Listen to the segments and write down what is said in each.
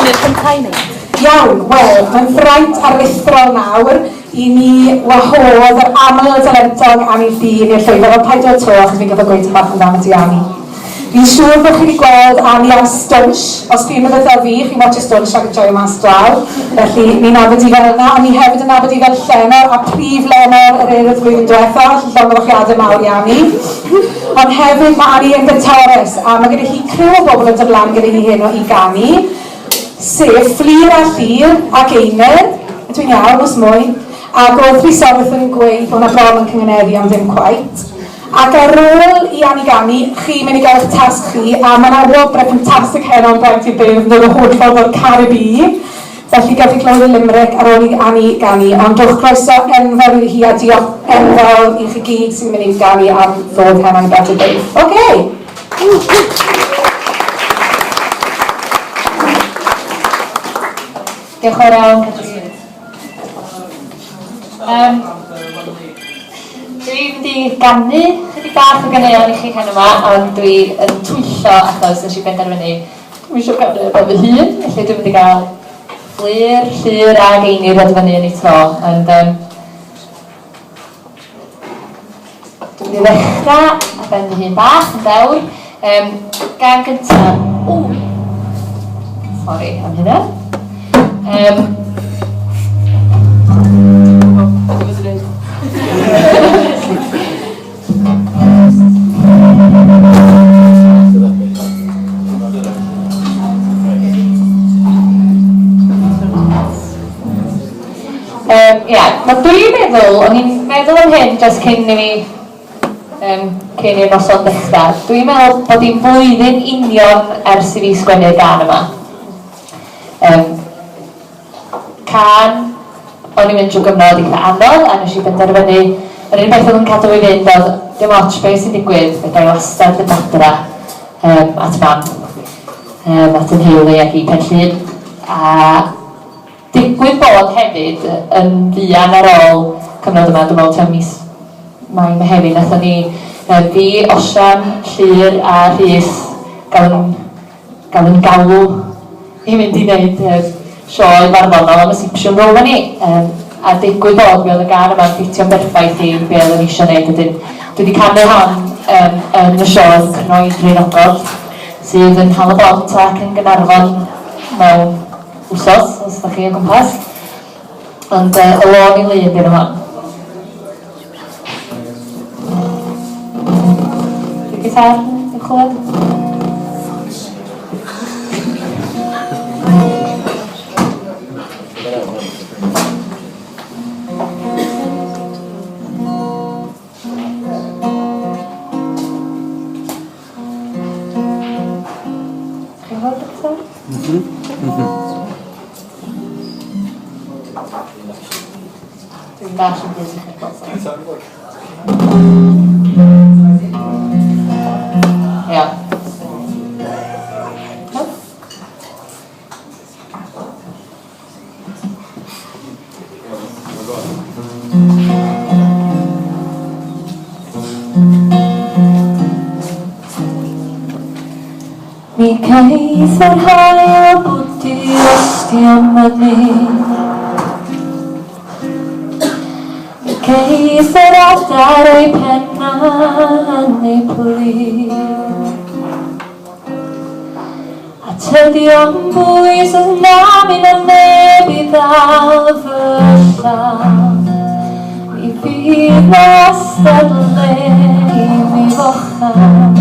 munud cynta i wneud. Iawn, wel, mae'n fraint aruthrol nawr i ni wahodd yr aml dalentog Anni Llŷn i'r llwyfan, ond paid dod 'to achos fi'n gorfod gweud tipyn bach amdano ti Anni. Fi'n siŵr bod chi wedi gweld Anni ar Stwnsh, os chi'n rhywbeth fel fi, chi'n watsio Stwnsh ac yn joio mas draw, felly ni'n nabod hi fel yna, ond ni hefyd yn nabod hi fel llenor a prif lenor yr Urdd flwyddyn diwetha, felly llongyfarchiadau mawr i Anni. Ond hefyd mae Anni yn gantores, a mae gyda hi criw o bobl yn dod lan gyda hi heno i ganu, sef Fflur a Llŷr ac Einir, ydw i'n iawn, oes mwy? Ac oedd Rhys Orwth yn gweud bod 'na bron yn cynganeddu ond ddim cweit. Ac ar ôl i Anni ganu, chi'n mynd i gael eich tasg chi, a mae 'na wobrau ffantastig heno yn Bright i'r Beirdd yn dod o holl ffordd o'r Caribî. Felly gewch chi glywed y limerick ar ôl i Anni ganu, ond rhowch groeso enfawr iddi hi a diolch enfawr i chi gyd sy'n mynd i ganu am ddod heno i Bright i'r Beirdd. Ocê! Diolch yn fawr iawn, Catrin. Dwi'n mynd i ganu chydig bach o ganeuon i chi heno 'ma, ond dwi yn twyllo achos nes i benderfynu dwi'm isio canu ar ben fy hun, felly dwi'n mynd i gael Fflur, Llŷr ag Einir ddod fyny yn eu tro, ond yym dwi'n mynd i ddechrau ar ben fy hun bach yn ddewr. Gan gynta, ww, sori am hynna. Ia, wel dwi'n meddwl, o'n i'n meddwl am hyn jyst cyn i mi Yym, cyn i'r noson ddechrau. Dwi'n meddwl bod hi'n flwyddyn union ers i fi sgwennu'r gân yma. Yym, cân, o'n i'n mynd trwy gyfnod eitha anodd a nes i benderfynu, yr unig beth oedd yn cadw fi fynd oedd dim ots be sy'n digwydd, fedra i wastad fynd adra yym, at mam, yym, at 'y nheulu ac i Pen Llŷn. A Digwydd bod hefyd, yn fuan ar ôl cyfnod yma, dwi'n meddwl tua mis Mai, Mehefin, wnaethon ni, fi, Osian, Llŷr a Rhys gael yn gael yn galw i fynd i wneud sioe farddonol am y Sipsiwn Romani. A digwydd bod, mi oedd y gân yma'n ffitio'n berffaith i be oeddwn i eisiau wneud. Wedyn, dwi 'di canu hon yn y sioe Cnoi Draenogod, sydd yn Nhal-y-bont ac yn Gaernarfon mewn wsos, os ydach chi o gwmpas. Ond y lôn i lun 'di enw hon. Di'r gitar yn clywed? Chi'n gweld y gitar? Mhm. Mhm. Dwi'n bach yn busy chwarae. Iawn. Mi geith yr haul bwdu os di am mynydd. Mi geith yr adar eu penna yn eu plith. A tydi o'm bwys oedd na mi na neb i ddal fy llaw. Mi fydd na wastad le i mi fochan.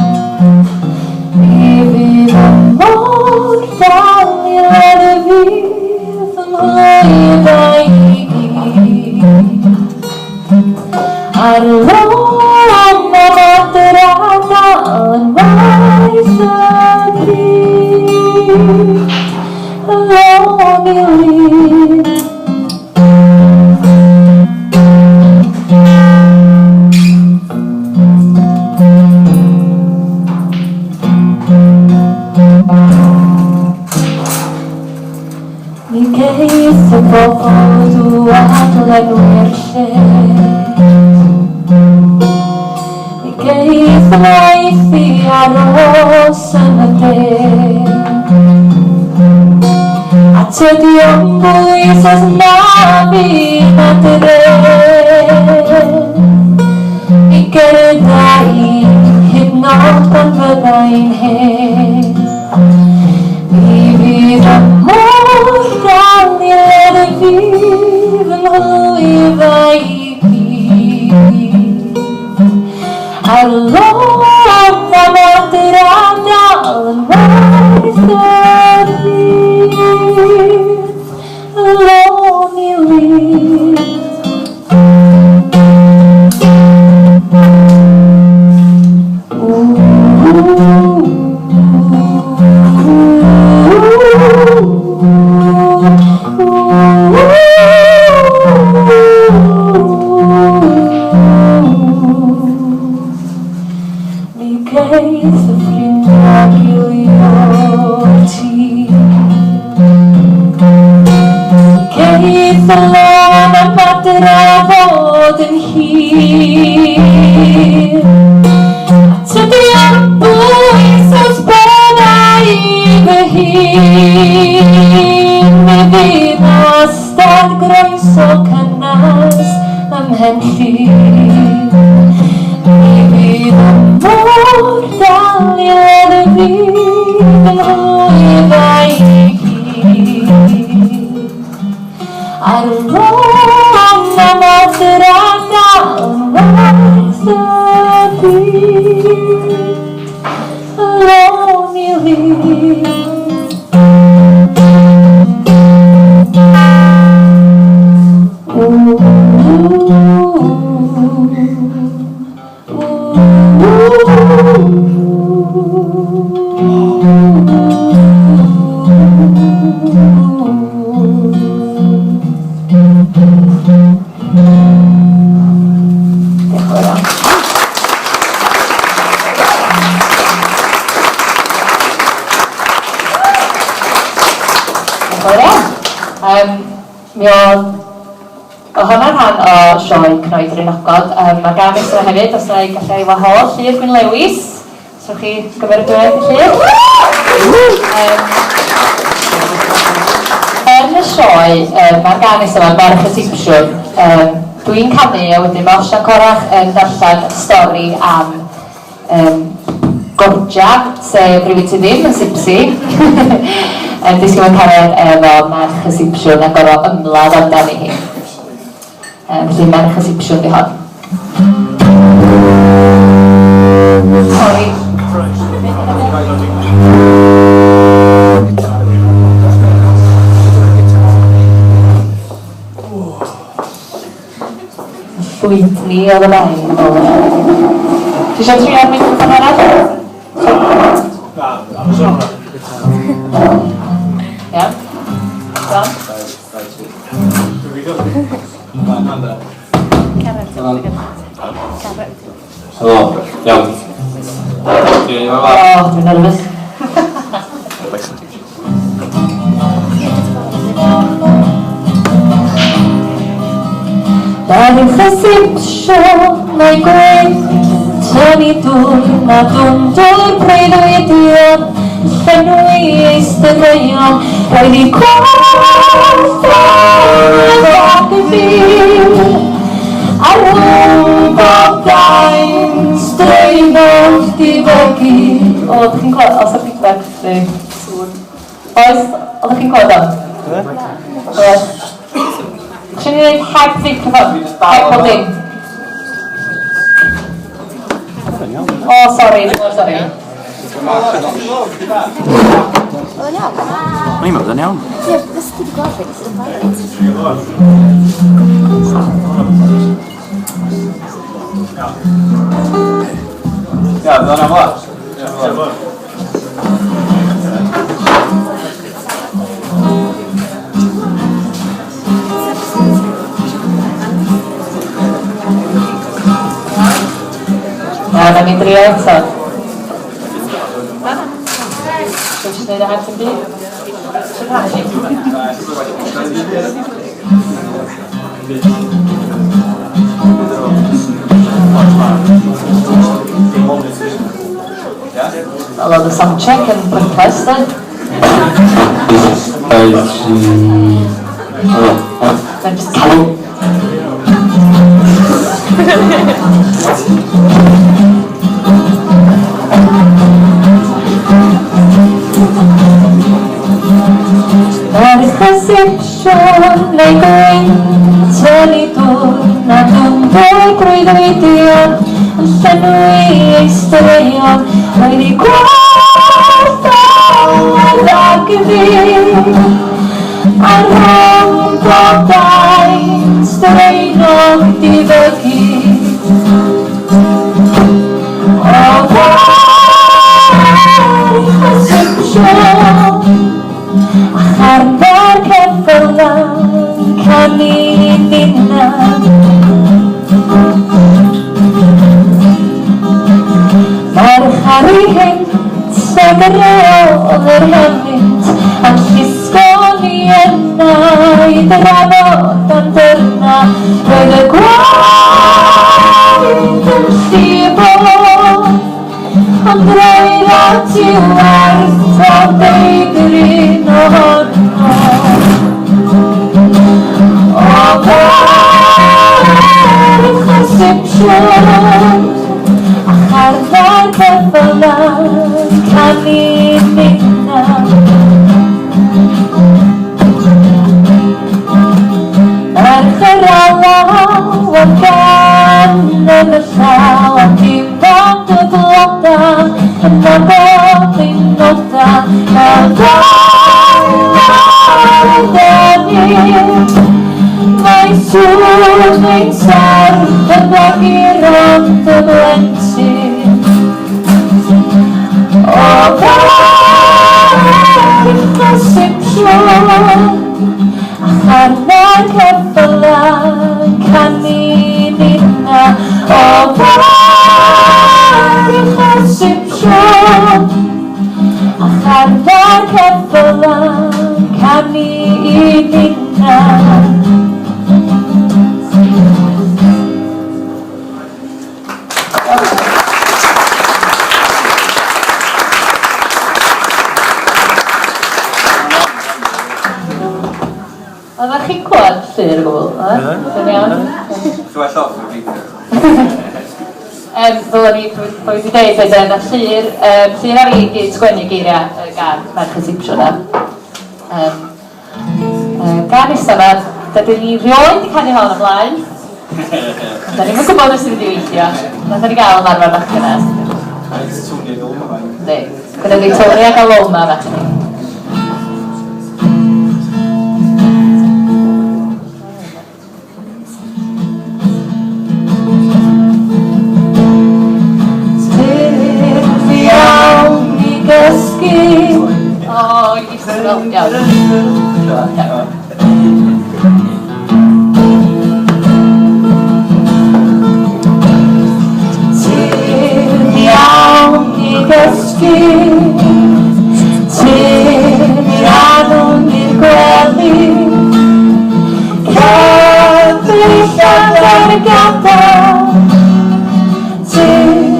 Mi fydd y môr dal i leddfu fy nghlwydau i gyd. Ar lôn am adra dal yn waeth y pryd, y lôn i lun. Mi geith y bobl dŵad lenwi'r lle. Mi geith y waith i aros yn y de. Tydi o'm bwys os na fydd adre. Mi gerdda i hyd nod pan fyddai'n hen. Mi fydd y môr dal i leddfu fy nghlwyfau i gyd. A'r lôn am adra dal yn werth yr hyd. Y lôn i lid. Mi geith y ffrindiau gilio'r tŷ. Geith y lôn am adra fod yn hir. A tydi o'm bwys os bydda i fy hun. Mi fydd wastad groeso cynnes ym Mhen Llŷn. Mi fydd y môr dal i leddfu fy nghlwyfau i gyd. A'r lôn am adra dal yn werth y byd. Y lôn i lid. Diolch yn fawr iawn. Diolch yn fawr iawn. Mi oedd oedd hwnna'n rhan o sioe Cnoi Draenogod. Mae gan nesaf hefyd, os na i gallai wahodd Llyr Gwyn Lewis. Os ewch chi gymeradwyaeth i Llyr. Yn y sioe, mae'r gân nesaf yma, Merch y Sipsiwn. Dwi'n canu a wedyn mae Osian Corach yn darllen stori am Gorgia, sef rhywun sydd ddim yn sipsi, yn disgyn mewn cariad efo merch y sipsiwn a gorfod ymladd amdani hi. Felly merch y sipsiwn 'di hon. Sori. Llwydni oedd y ddau yn ôl. Ti eisiau trio'r meicroffon arall? Na, amser hwnna. Iawn. Iawn. Helo, iawn. O, dwi'n nerfus. Darllen sipsiwn neu gwynt tynnu dwrn a dwndwr breuddwydion llenwi ei straeon roedd hi cwrdd ag y byw a rhwng bob dain straeon difygu. O, ydych chi'n clywed? Oes 'na feedback neu sŵn? Oes? Oeddech chi'n clywed o? Oes. Isio ni wneud heb feicroffon? Heb bob dim? O, sori, o, sori. O'n i'n meddwl yn iawn. Ie, fes ti wedi gweld fi, sydd yn barod. Ia, fydd o'n am la. Na, na ni drio eto. Dwi eisiau gwneud o heb dim byd? Eisiau rhannu ni? Wel, oedd y sound check yn pointless, de. 2, 3, Mae'n just cael. Mae'r Sipsiwn neu gwynt yn ei dwrn a dwmbo breuddwydion yn llenwi ei straeon. Roedd ei gwaith oedd ag iddi a rhwng blodau straenog difygu. O ferch y Sipsiwn a charnau'r ceffylau canu ninna. Merch ar ei hynt ag yr oedd yr helynt a'n llusgo ni yna i drafod am dyrna. Roedd y gwaed yn llifo, ond roedd at i'w werth o deigryn ohono. O ferch y Sipsiwn a charnau'r ceffylau canu ninna. Merch yr alaw a'r gan yn y llaw a dim ond y blodau yn nabod ein nodau. Fel dail i mae sŵn ein serch yn magu rownd y blentyn. O ferch y Sipsiwn a charnau'r ceffylau canu ninna. O ferch y Sipsiwn a charnau'r ceffylau canu ninna. Oeddech chi'n clywed Llyr o gwbl? Oedd? Yn iawn? Ti'n well off yn beidio. Ddylwn ni, dwi wedi dweud wedyn, a Llyr, Llyr a fi gyd sgwennu geiriau y gân Merch y Sipsiwn 'na. Gân nesa 'ma, dydyn ni rioed 'di canu hon o blaen. Da ni'm yn gwybod os sy'n mynd i weithio. Nathon ni gael ymarfer bach gynnes. Reit, Tony ag Aloma. Yndi. Gyda ni Tony ag Aloma bach i ni. Tyrd iawn i gysgu. O, isel, iawn. Iawn. Tyrd iawn i gysgu. Tyrd iawn i'r gwely. Cyfeillion ar y gadael. Tyrd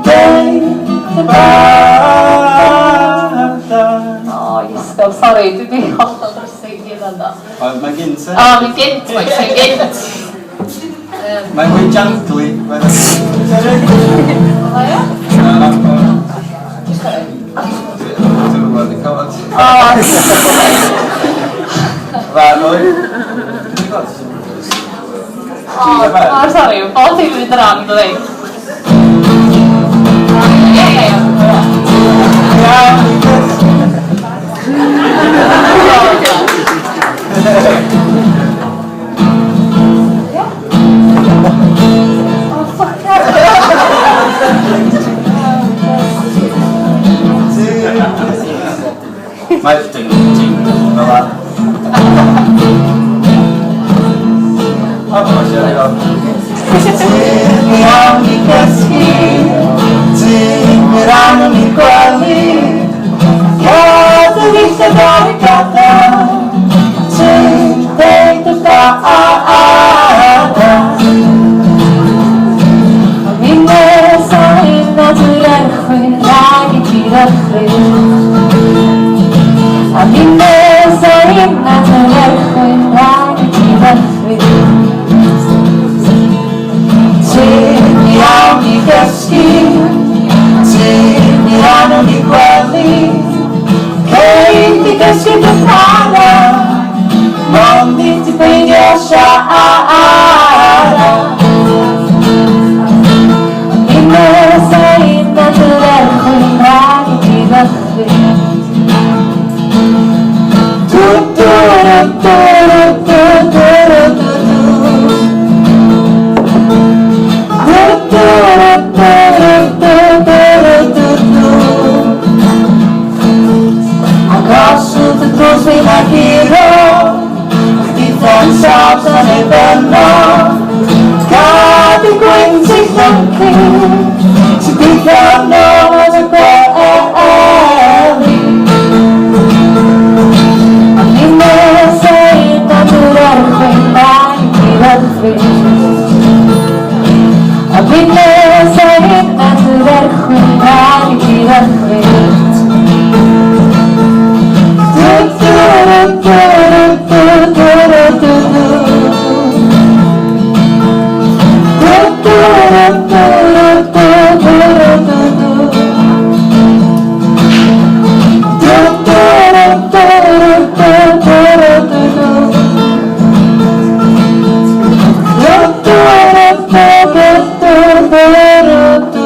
deud y O, Iesgob, sori, dwi wedi hollol drysu i gyd ynddo. Ond mae'n gynt, e? O, mae'n gynt, mae'n gynt. Mae'n fwy jangly. Mae o? Na, na. Sorry. Dwi'n gwybod, dwi'n cofio. O, Fan oed. o, o, sori, bob dim yn mynd yn wrong, dydi? Ie, ie, ie. Iawn, i gysgu. O, ffuck. Mae ding, ding, fel la. O, mae'n siarad o. Ti'n iawn i gysgu, ti'n rhan i'r gwely, Cadw ddillad ar y gadael, ti'n deud y da. Mi nes a hynna drwy erchwyn rhag i ti ddychryn. A mi nes a gysgu, ti'n mi anwn i gwely, cei di gysgu dy para, mond i ti beidio siarad. O'n i'n meddwl nad yr erchwyn rhag i ti ddychryn. Du du du du du du du du. Du du du du du du du. Ac os wrth y drws fi'n aguro, chdi saff yn ei benno, gad i gwynt i llyncu, ti'n gweithio nôl yn y gwely. O'n i'n meddwl nad yr erchwyn rhag i ti ddychryn. O'n i'n meddwl nad yr erchwyn rhag i ti ddychryn. Du du du du du du du. Du du du du du du du. Du du du du du du du. Du du du du du du du.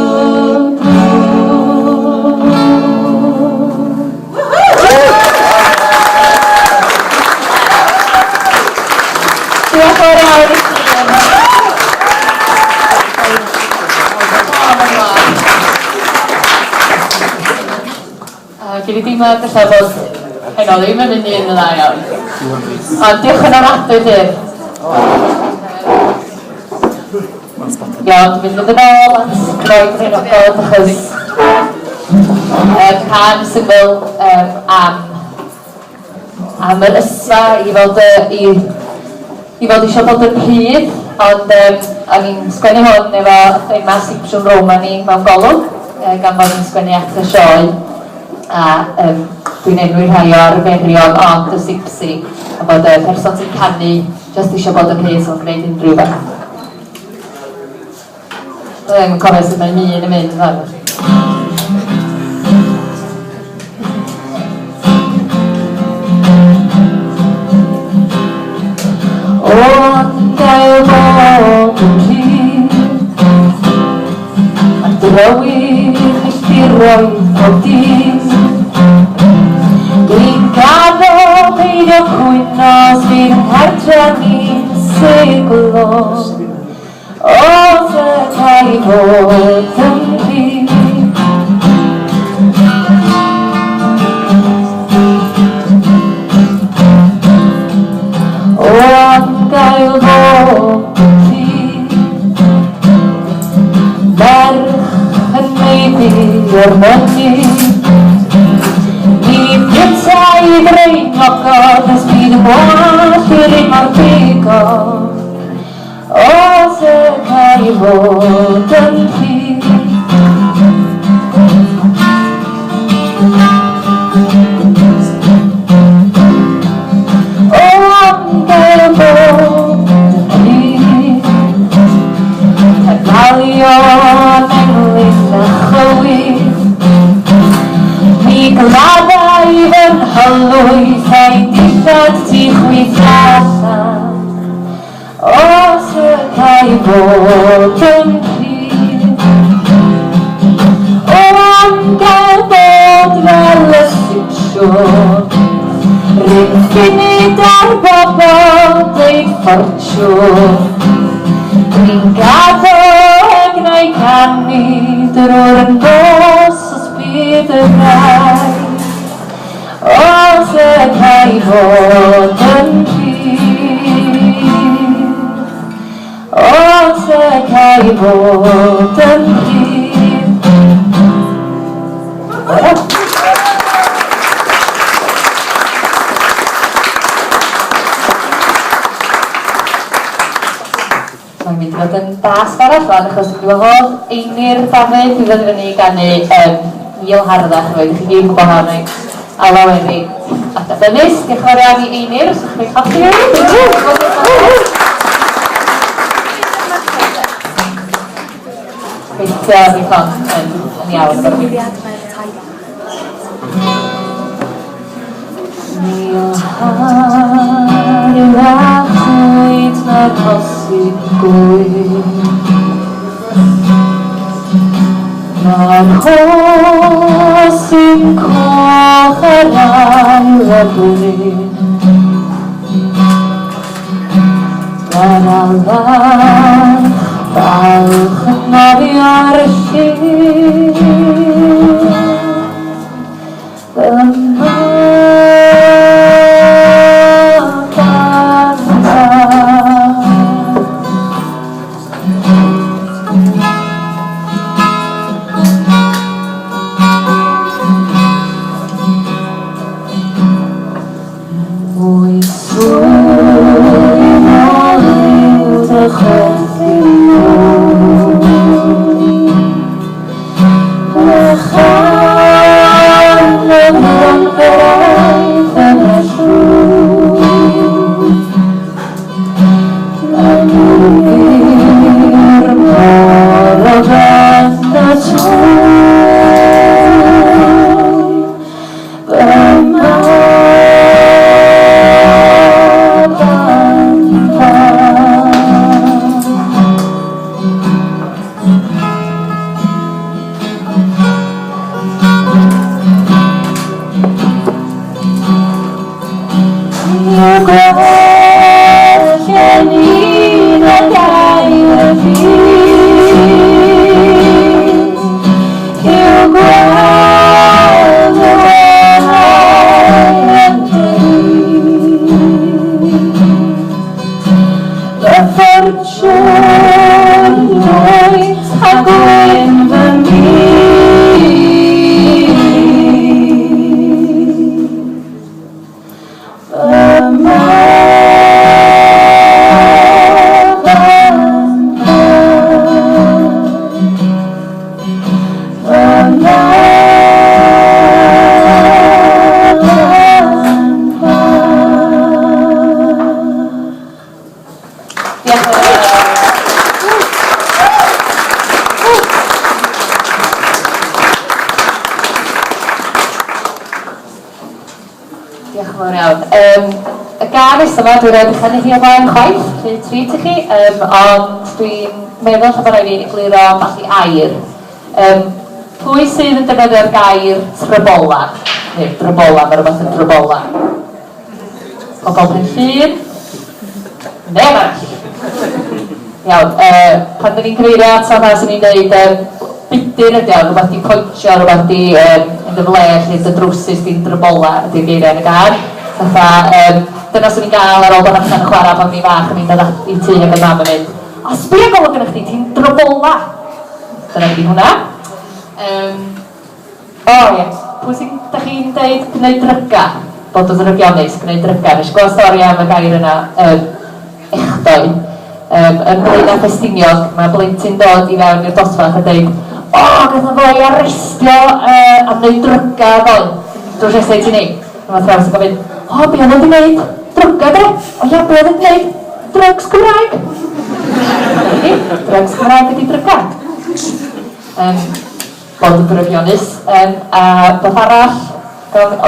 Diolch yn fawr iawn i chi. A gen i deimlad ella bod heno ddim yn mynd i fynd yn dda iawn. Ond diolch yn ofnadwy Llŷr. Iawn, dwi'n mynd yn ôl at gloi Greinogod achos cân syml am am yr ysfa i fod i i fod eisiau bod yn rhydd, ond o'n i'n sgwennu hwn efo thema Sipsiwn Romani mewn golwg, gan fod i'n sgwennu at y sioe, a dwi'n enwi rhai o arferion ond y Sipsi, a bod y person sy'n canu jyst eisiau bod yn rhydd, so'n gwneud unrhyw beth. Dwi ddim yn cofio sut mae un yn mynd fan. O, gael bod yn rhydd, a drywydd milltiroedd bob dydd. Dwi'n gaddo peidio cwyno os fydd yng nghartre ni'n siglo. Os y cael fod yn rhydd. O, am gael fod yn rhydd. Merch yn maeddu o'r mynydd. Mi fwytai freinogod nes bydd y mwall i'r un mor bigog. Os y cael fod yn rhydd. O, am gael bod yn rhydd. Heb malio am englyn a chywydd. Mi gladdai fy nhylwyth a'i dillad tu chwith allan. Os y cael fod yn rhydd. O, am gael bod fel y Sipsiwn, rhywun ffunud ar bobl deud ffortiwn. Dwi'n gaddo y gnau canu drwy'r nos os bydd y rhaid. Os y cael fod yn rhydd. Os y cael fod yn rhydd. Mae'n mynd i fod yn dasg arall rwan, achos dwi'n gwahodd Einir Dafydd i ddod i fyny i ganu Mil Harddach, roedd chi gyd yn gwybod hon, reit? Alaw Erig a Ynys. Diolch yn fawr iawn i Einir, os ydych chi'n hoffi hi. Reit, gobeithio fydd hon yn, yn iawn efo'r Digwyddiad mewn tai bach. Mi harddach oed na'r rhosyn gwyn. Na'r rhosyn coch ar ail y bryn. Mae'r alarch balch yn nofio'r llyn. Fy mab Mwy swyn o liw dy chwerthin mwy. Na chan y bron fer aeth yn y llwy. Na gwir mor o beth na trwy. Fy mab bach. I'w gwell yn un o gair y byd, I'w gweld y wenau yn dweud, Fy ffortiwn dwyt a gwyn fy myd. Fy mab Fy mab Diolch yn fawr. Diolch yn fawr iawn. Um, y gân nesaf yma, dwi rioed 'di chanu hi o blaen chwaith, felly treat i chi, um, ond dwi'n meddwl ella bod rhaid fi egluro ambell i air. Um, pwy sydd yn defnyddio'r gair trybola? Neu drybola, mae rhywbeth yn drybola. Pobl Pen Llŷn? Neb arall. Iawn, uh, pan dyn ni'n cyfeirio at fatha, swn i'n dweud, um, budur ydi o, rhywbeth di pointio, rhywbeth di um, yn dy fle, lle dy drwsus di'n drybola ydy'r geiriau yn y gân. Fatha, um, dyna swn i'n gael ar ôl bod allan yn chwarae pan o'n i'n fach yn mynd i tŷ ac oedd mam yn mynd, o sbia golwg gyda chdi, ti'n drybola. Dyna ydi hwnna. Um, O ie, pwy sy'n, dach chi'n deud gwneud dryga? Bod yn ddrygionus, gwneud dryga. Nes i glywed stori am y gair yna yym echdoe. Yym yn Blaenau Ffestiniog, mae blentyn dod i fewn i'r dosbarth a deud, O, gath y foi arestio yy am wneud dryga ddoe. Drws nesa i ti ni. A mae athrawes yn gofyn, O, be oedd o 'di wneud? Dryga de? O ia, be oedd o 'di wneud? Drugs Cymraeg. Dyna chi, drugs Cymraeg ydi dryga. Yym. Bod yn ddrygionus. Yym, a beth arall? Gawn, o,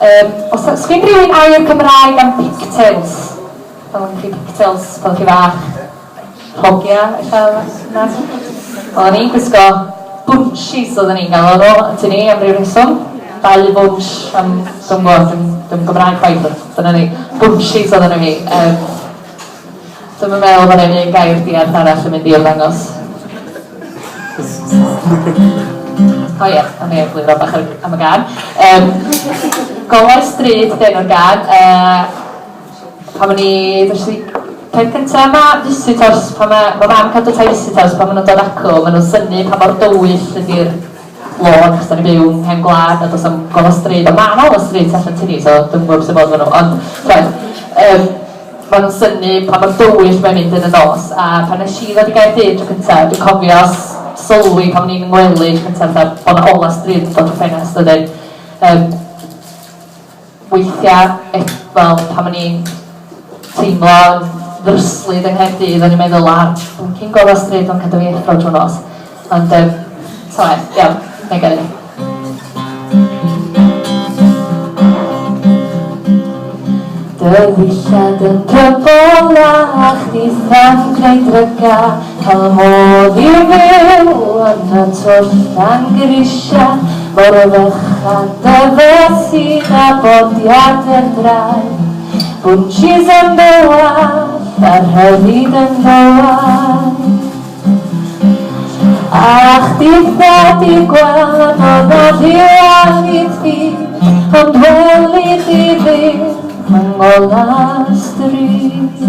yym, oes 'na, sgin rhywun air Cymraeg am pigtails? Pan oeddech chi pigtails pan oeddech chi fach? Hogia, ella, na? Oedden ni'n gwisgo bunchies oedden ni'n galw nhw yn tŷ ni am ryw reswm. Dau fwnsh am, dwi'm gwybod, dim, dim Gymraeg chwaith, ond dyna ni. Bunchies oedden nhw i fi. Yym, Dwi'm yn meddwl bod 'na un gair diarth arall yn mynd i ymddangos. O ie, o'n i egluro bach ar, am y gân. Um, Golau Stryd, 'di enw'r gân. Uh, pan o'n i, dros i, peth cyntaf ma' visitors, pan ma' ma' mam cadw tai visitors, pan ma' nhw'n dod acw, ma' nhw'n synnu pa mor dywyll ydy'r lôn, achos da ni'n byw yng nghefn gwlad a does 'na'm golau stryd, ond ma' 'na olau stryd tu allan tŷ ni, so dwi'm yn gwybod be sy'n bod efo nhw, ond t'mod, yym, Maen nhw'n synnu pa mor dywyll mae'n mynd yn y nos, a pan wnes i ddod i Gaerdydd tro cynta, dwi'n cofio sylwi pan o'n i'n ngwely tro cynta fatha bod 'na ola stryd yn dod trwy ffenest a wedyn yym weithiau fel pan o'n i'n teimlo'n ddryslyd yng Nghaerdydd o'n i'n meddwl, "A blinking gola stryd o'n cadw fi effro trwy'r nos." Ond, um, ta waeth, iawn, na i ganu. Dy ddillad yn drybol a chditha'n gwneud dryga, cael modd i fyw yn y twll dan grisia, mor fychan dy fysi a bodiad yn draed, bwnshis yn dy wallt a rhyddid yn dy waed. A chditha 'di gweld oedd 'na ddiwedd i ti, ond weli di ddim yng ngolau stryd.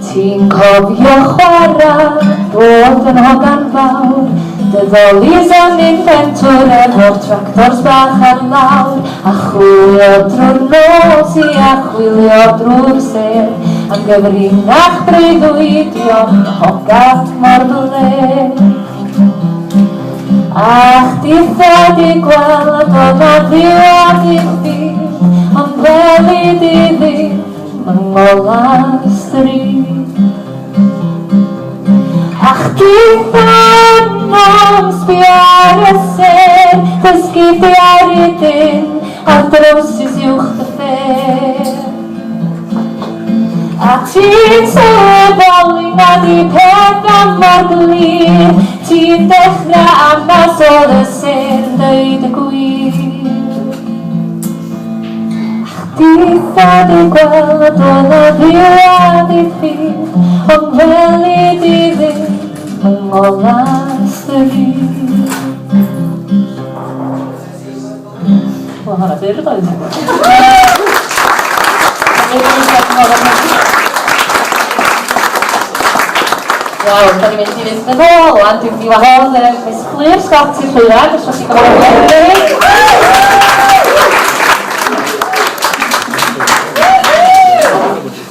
Ti'n cofio chwarae, bod yn hogan fawr, dy ddolis yn mynd pentwr efo'r tractors bach ar lawr, a chwilio drwy'r nos i a chwilio drwy'r sêr, am gyfrinach breuddwydion hogan mor flêr. A chditha 'di gweld oedd 'na ddiwedd i chdi, ond weli di ddim yng ngolau stryd. A chditha yno'n sbio ar y sêr, dysgu di ar y dyn a'r drowsus uwch dy ffêr. A ti'n sylweddoli nad yw pethau mor glir, ti'n dechrau amas oedd y sêr yn dweud y gwir. A chditha 'di gweld oedd 'na ddiwedd i ffydd, ond weli di ddim yng ngolau stryd. Wel, hwnna byr doedd? Iawn, da ni'n mynd i fynd yn ôl, a dwi'n mynd i wahodd Miss Fflur Scott i'r llwyfan, os ydych chi'n gwybod.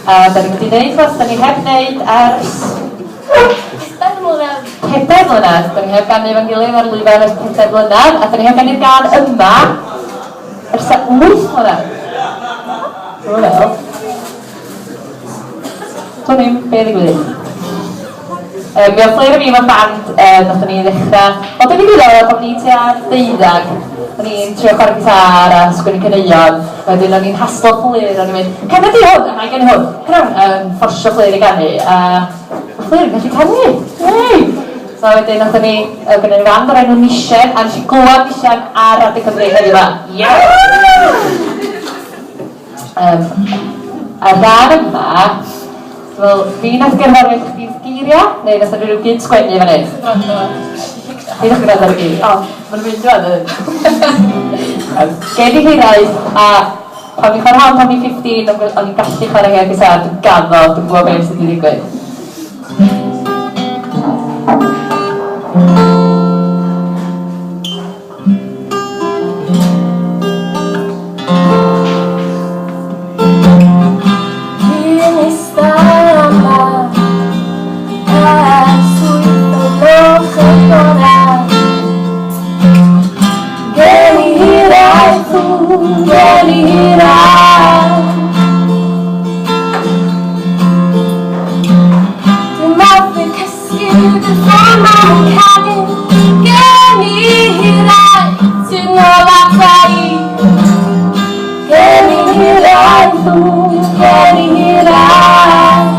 A da ni'n mynd i wneud fel da ni heb wneud ers 4 mlynedd. 4 mlynedd. Da ni heb ganu efo'n gilydd ar lwyfan ers 4 mlynedd, a da ni heb ganu'r gân yma ers 8 mlynedd. Dwi'n meddwl. Dwi'n ddim be ddigwydd. Mi oedd Fflur a fi mewn band, nathon ni ddechrau, wel be ddigwyddodd oedd pan o'n i tua 12, o'n i'n trio chwarae gitâr a sgwennu caneuon, wedyn o'n i'n haslo Fflur, o'n i'n mynd, cana di hwn, a na i ganu hwn, come on, fforsio Fflur i ganu, a oedd Fflur yn gallu canu, yay! So wedyn nathon ni, oedd gynnon ni fand o'r enw Nisien, a nes i glywed Nisien ar Radio Cymru heddiw 'ma. Yes! A'r gân yma, wel, fi nath gerddoriaeth i chdi'r geiriau, neu nath ni ryw gyd sgwennu fan hyn? Fi nath gwrando ar y geiriau. O, ma'n mynd rwan yn. Gen i hiraeth, a pan o'n i'n chwarae hon pan o'n i'n 15, o'n i'n gallu chwarae hi ar gitâr, dwi'n gaddo, dwi'n gwybod beth sydd wedi digwydd. Dwi'n ista yma ers wyth o gloch y bore. Gen i hiraeth, gen i hiraeth. Dwi'n methu cysgu, dy ffôn ma'n canu. Gen i hiraeth, ti'n ôl ata i. Gen i hiraeth, gen i hiraeth.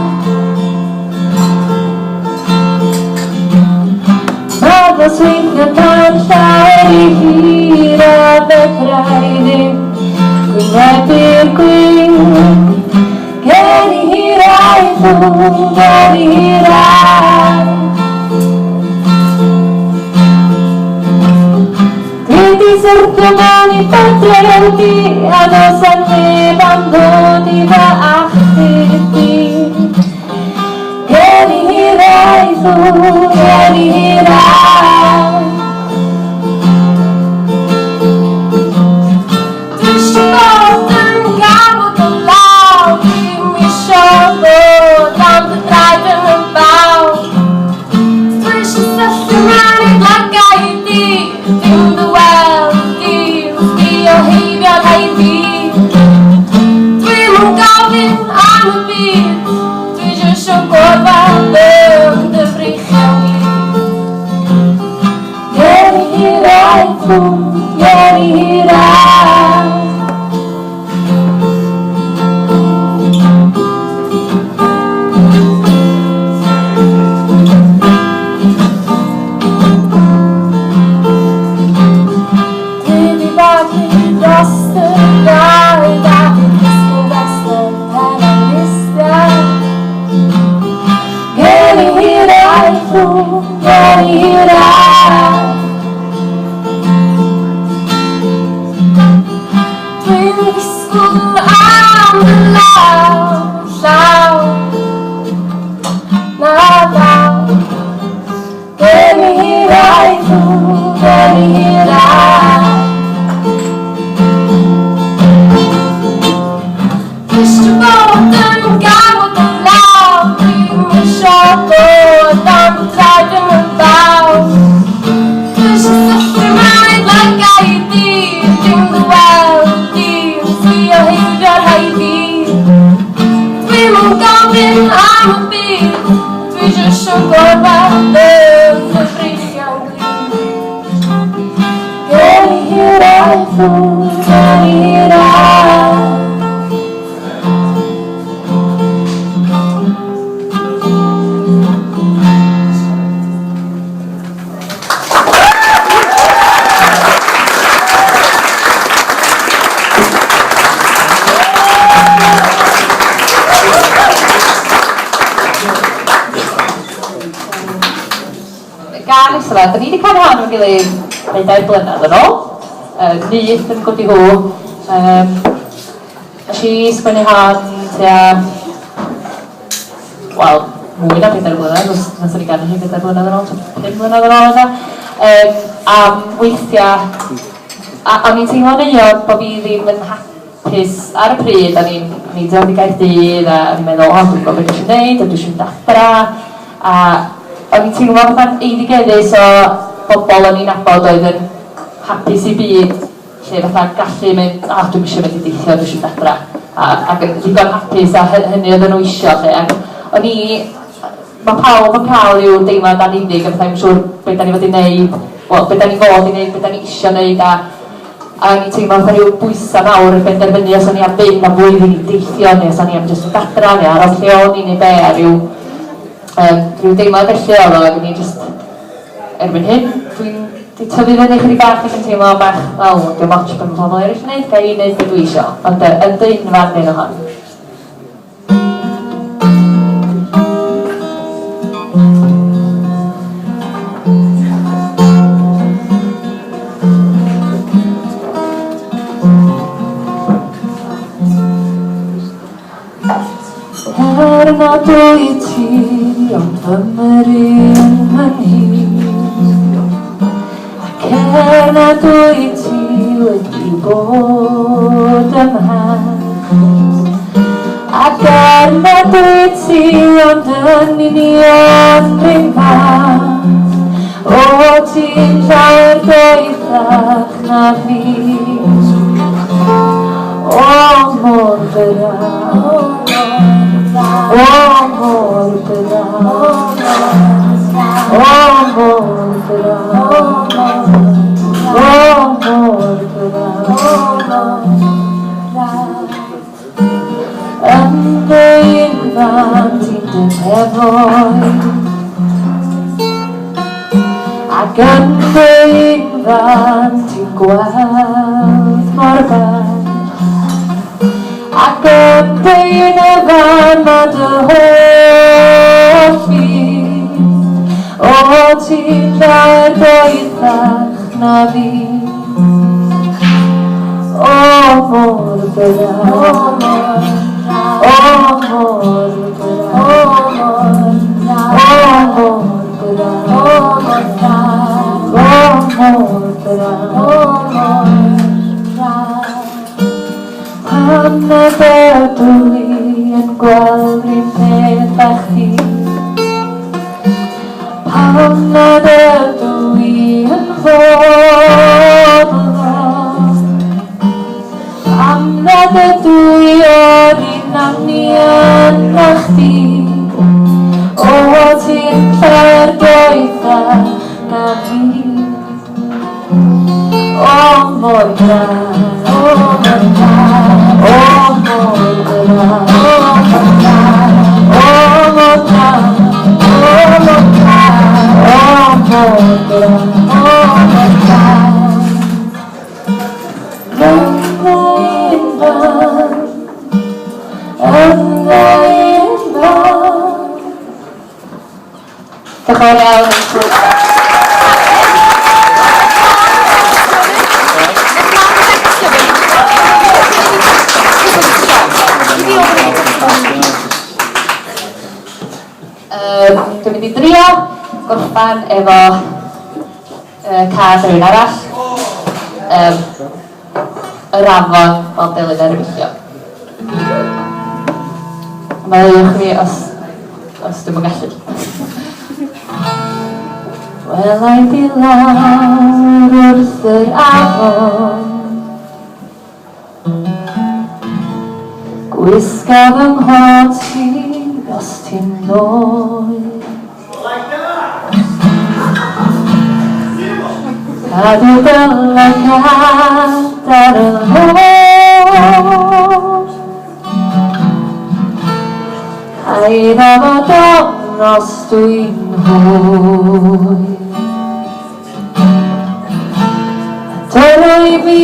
Mae nosweithiau ma'n llawer i hir a fedra i ddim gwynebu'r gwir. Gen i hiraeth, gen i hiraeth. Dwi 'di syrthio mewn i badell du a does 'na neb am ddod i fy achub i. Gen i hiraeth, gen i hiraeth. Dwi isio bod yn gafel dy law, Dwi'm isio bod am dy draed yn y baw. Dwi isio syllu mewn i lygaid di, Ddim dy weld di wrth sbio heibio rhai fi. Dwi'm yn gofyn am y byd, dwi jyst isio gweld. gen i hiraeth. Dwi'n disgwyl am dy law, llaw na ddaw. Gen i hiraeth, gen i hiraeth. Dwi isio bod yn gawod o law, dwi'm isio bod am dy draed yn y baw. Dwi isio syllu mewn i lygaid di, dim dy weld di, yn trio heibio'r rhai fi. Dwi'm yn gofyn am y byd, dwi jyst isio gorfod yn dy freichiau'n glir. Gen i hiraeth, gen i hiraeth. Gân nesa 'ma, 'dan ni 'di canu hon efo'n gilydd bedair blynedd yn ôl, Nyth yn Gwdi Hw. Yym, nes i sgwennu hon tua, wel, mwy na pedair blynedd, os wnaethon ni ganu hi bedair blynedd yn ôl, tua 5 mlynedd yn ôl ella, am weithiau, a o'n i'n teimlo'n euog bod fi ddim yn hapus ar y pryd, o'n i'n dod i Gaerdydd a o'n i'n meddwl, o, dwi'n gwybod beth dwi eisiau gwneud, a dwi eisiau mynd adra, a o'n i'n teimlo fatha'n eiddigeddus o bobl o'n i'n nabod oedd yn hapus i byd, lle fatha gallu mynd, o, dwi'm isio mynd i deithio, dwi isio mynd adra, a, ac yn ddigon hapus a hynny oedden nhw isio, lle, ac o'n i, mae pawb yn cael rhyw deimlad anunig a fatha i'm siŵr be da ni fod i wneud, wel, be da ni fod i wneud, be da ni isio wneud, a o'n i'n teimlo fatha rhyw bwysau mawr yn benderfynu os o'n i am fynd am flwyddyn i deithio, neu os o'n i am jyst mynd adra, neu aros lle o'n i, neu be, a ryw deimlad felly oedd o, ac o'n i jyst, erbyn hyn, dwi'n 'di tyfu fyny chydig bach ac yn teimlo bach, wel, dim ots be mae pobl eraill yn neud, ga i wneud be dwi isio, ond yn dy unfan un o hon. Er nad wyt ti ond fy mryn yn hir, ac er nad wyt ti wedi bod ymhell, ac er nad wyt ti ond yn union run fath, o ti'n llawer doethach na fi. O mor braf, o mor braf, o mor braf, o mor braf. Yn dy unfan ti'n dy nefoedd, ac yn dy unfan ti'n gweld mor bell, ac yn dy unfan mae dy holl fyd, o ti'n llawer doethach na fi. O mor braf, o mor braf, o mor braf, o mor braf. Pam nad ydw i yn gweld run peth â chdi? Pam nad ydw i yn fodlon? Pam nad ydw i o'r un anian â chdi? O, ti'n llawer doethach na fi. O mor braf, o mor braf, o mor braf, o mor braf, o mor braf, o mor braf, o mor braf, o mor braf. Yn fy unfan, yn fy unfan. Diolch yn fawr iawn. Dwi'n mynd i drio gorffan efo cân rhywun arall. Yr afon fel delyn ar y wylio. Maddeuwch fi os, os dwi'm yn gallu. Welai di lawr wrth yr afon Gwisga fy nghot i os ti'n noeth Cadw dy lygad ar y lôn Paid â bod ofn os dwi'n hwyr Dyro i fi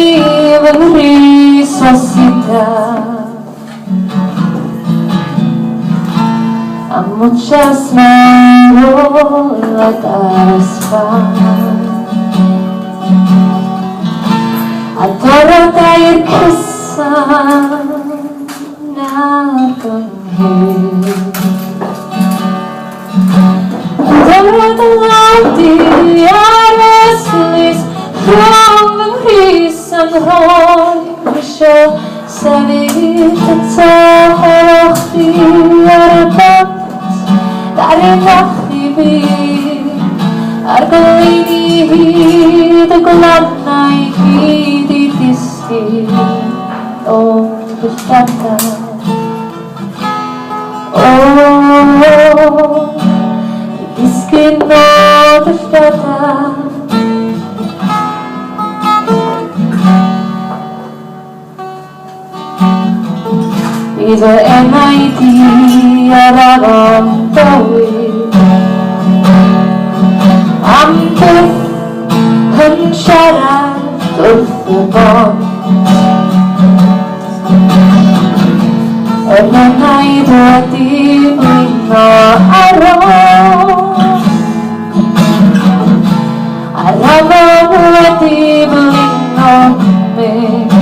fy nghrys o sidan A muchas maroletas A dyro dair cusan ar fy ngheg Dyro dy law di ar y ystlys rhwng fy nghrys a'm rhoi Isio sefyll eto hefo chdi ar y bont Ddaru machu fi A'r goleuni hyd y glannau i gyd i ddisgyn o fy llygad. O, i ddisgyn o dy llygad. Bydd fy enaid i ar afon dywydd Am byth yn siarad wrth y bont Yr enaid wedi blino ar ôl A'r afon wedi blino mynd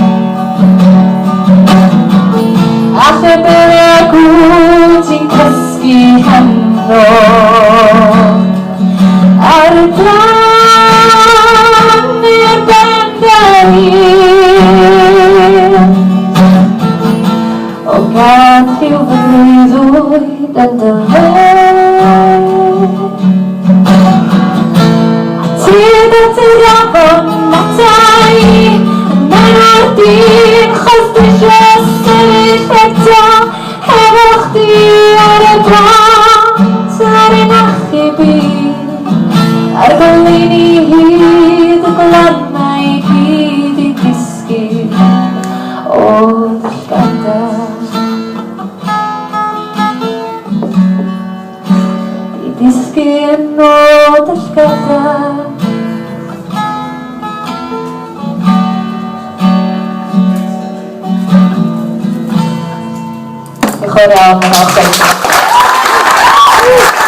A lle bynnag wyt ti'n cysgu heno Ar y dan neu'r ben dy hun O gad rhyw fy mreuddwyd yn dy le A tuag at yr afon ata i yn enw'r dyn 'chos dwi isio sefyll eto hefo chdi ar y bont ar ein achub i a'r goleuni hyd y glannau i gyd i ddisgyn o dy llygada. I ddisgyn o dy llgada. Diolch yn fawr iawn, mae'n falch gen i.